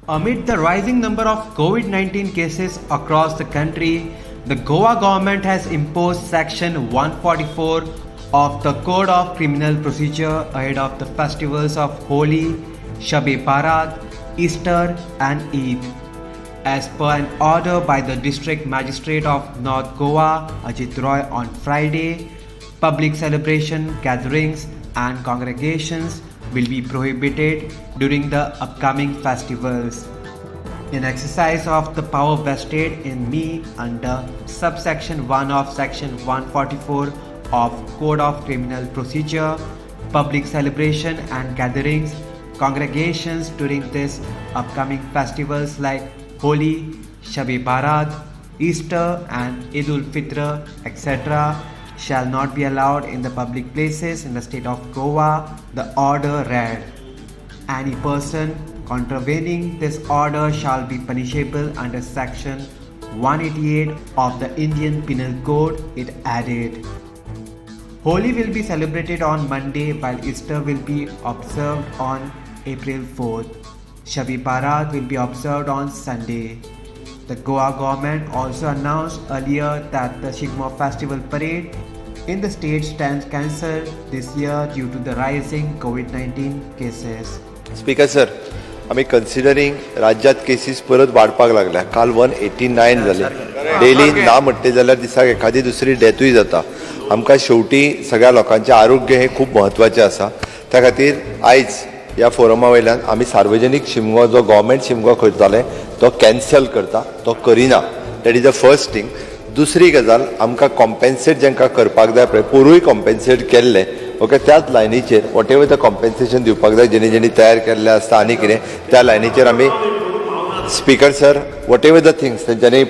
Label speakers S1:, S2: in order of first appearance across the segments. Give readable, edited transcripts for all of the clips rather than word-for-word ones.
S1: Amid the rising number of COVID-19 cases across the country, the Goa government has imposed Section 144 of the Code of Criminal Procedure ahead of the festivals of Holi, Shab-e-Barat, Easter and Eid. As per an order by the District Magistrate of North Goa, Ajit Roy, on Friday, public celebration, gatherings and congregations will be prohibited during the upcoming festivals. In exercise of the power vested in me under subsection 1 of section 144 of Code of Criminal Procedure, public celebration and gatherings, congregations during this upcoming festivals like Holi, Shab-e-Barat, Easter and Eid ul-Fitr, etc. shall not be allowed in the public places in the state of Goa, the order read. Any person contravening this order shall be punishable under section 188 of the Indian Penal Code, it added. Holi will be celebrated on Monday while Easter will be observed on April 4th. Shab-e-Barat will be observed on Sunday. The Goa government also announced earlier that the Shigmo festival parade in the state stands cancelled this year due to the rising COVID-19 cases.
S2: Speaker sir, आमी कन्सिडरींग राज्यात cases परत वाडपाक लागल्या. काल 189 जाले. Daily ना म्हणटे जाल्यार दिसाक एखादी दुसरी डेथूय जाता. आमकां शेवटी सगळ्या लोकांचें आरोग्य हें खूब म्हत्वाचें आसा. त्या खातीर आयज ह्या फोरमा वयल्यान आमी सार्वजनीक शिमगो जो गव्हर्मेंट शिमगो करताले तो कॅन्सल करता, तो करिना. That is the first thing. दुसरी गजाल, आमकां कॉम्पेन्सेट जांकां करपाक जाय पळय, पोरूय कॉम्पेन्सेट केल्ले, ओके, त्याच लायनीचेर what ever the compensation दिवपाक जाय, जेणी जेणी तयार केल्लें आसता आनी कितें, त्या लायनीचेर आमी, speaker sir, whatever the things तेंच्यांनी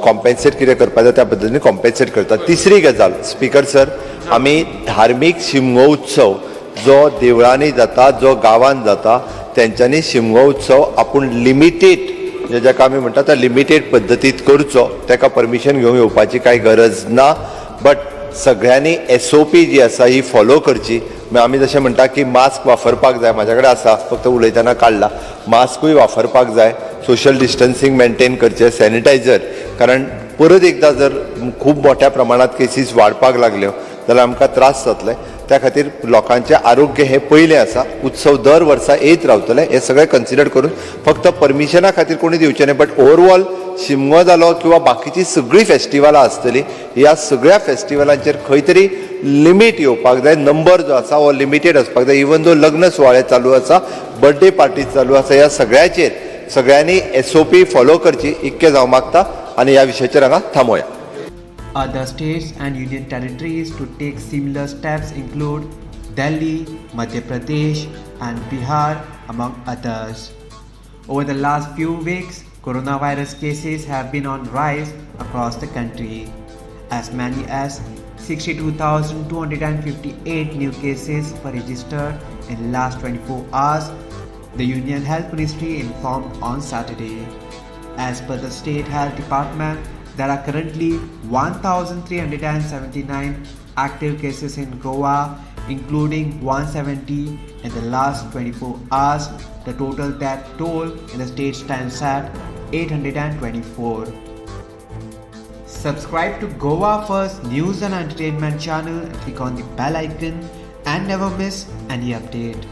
S2: कॉम्पेन्सेट कितें करपाक जाय त्या पद्दतीन कॉम्पेन्सेट करता. तिसरी गजाल, स्पीकर सर, आमी धार्मीक शिमगो उत्सव जो देवळांनी जाता, जो गांवांत जाता, तेंच्यांनी शिमगो उत्सव आपूण लिमिटेड, म्हणजे जाका आमी म्हणटा त्या लिमिटेड पद्दतीत करचो. ताका परमिशन घेवंक येवपाची कांय गरज ना, बट सगळ्यांनी एसओपी जी आसा ही फॉलो करची. मागीर आमी जशें म्हणटा की मास्क वापरपाक जाय, म्हाज्या कडेन आसा, फक्त उलयतना काडला, मास्कूय वापरपाक जाय, सोशल डिस्टन्सींग मेंटेन करचें, सॅनिटायझर, कारण परत एकदां जर खूब मोठ्या प्रमाणात केसीस वाडपाक लागल्यो जाल्यार आमकां त्रास जातले. त्या खातीर लोकांचें आरोग्य हें पयलें आसा. उत्सव दर वर्सा येत रावतले, हें सगळें कन्सिडर करून फक्त परमिशना खातीर कोणी दिवचें न्हय, बट ओवरऑल शिमगो जालो किंवा बाकीची सगळीं फेस्टिवलां आसतलीं, ह्या सगळ्या फेस्टिवलांचेर खंय तरी लिमीट येवपाक जाय. नंबर जो आसा हो लिमिटेड आसपाक जाय. इवन दो लग्न सुवाळे चालू आसा, बर्थडे पार्टी चालू आसा, ह्या सगळ्याचेर सगळ्यांनी एसओपी फॉलो करची, इतकें हांव मागता आनी ह्या विशयाचेर हांगा थांबोया.
S1: Other states and union territories to take similar steps include Delhi, Madhya Pradesh, and Bihar, among others. Over the last few weeks, coronavirus cases have been on rise across the country. As many as 62,258 new cases were registered in last 24 hours, the Union Health Ministry informed on Saturday. As per the State Health Department, there are currently 1,379 active cases in Goa, including 170 in the last 24 hours. The total death toll in the state stands at 824. Subscribe to Goa First News and Entertainment channel and click on the bell icon and never miss any update.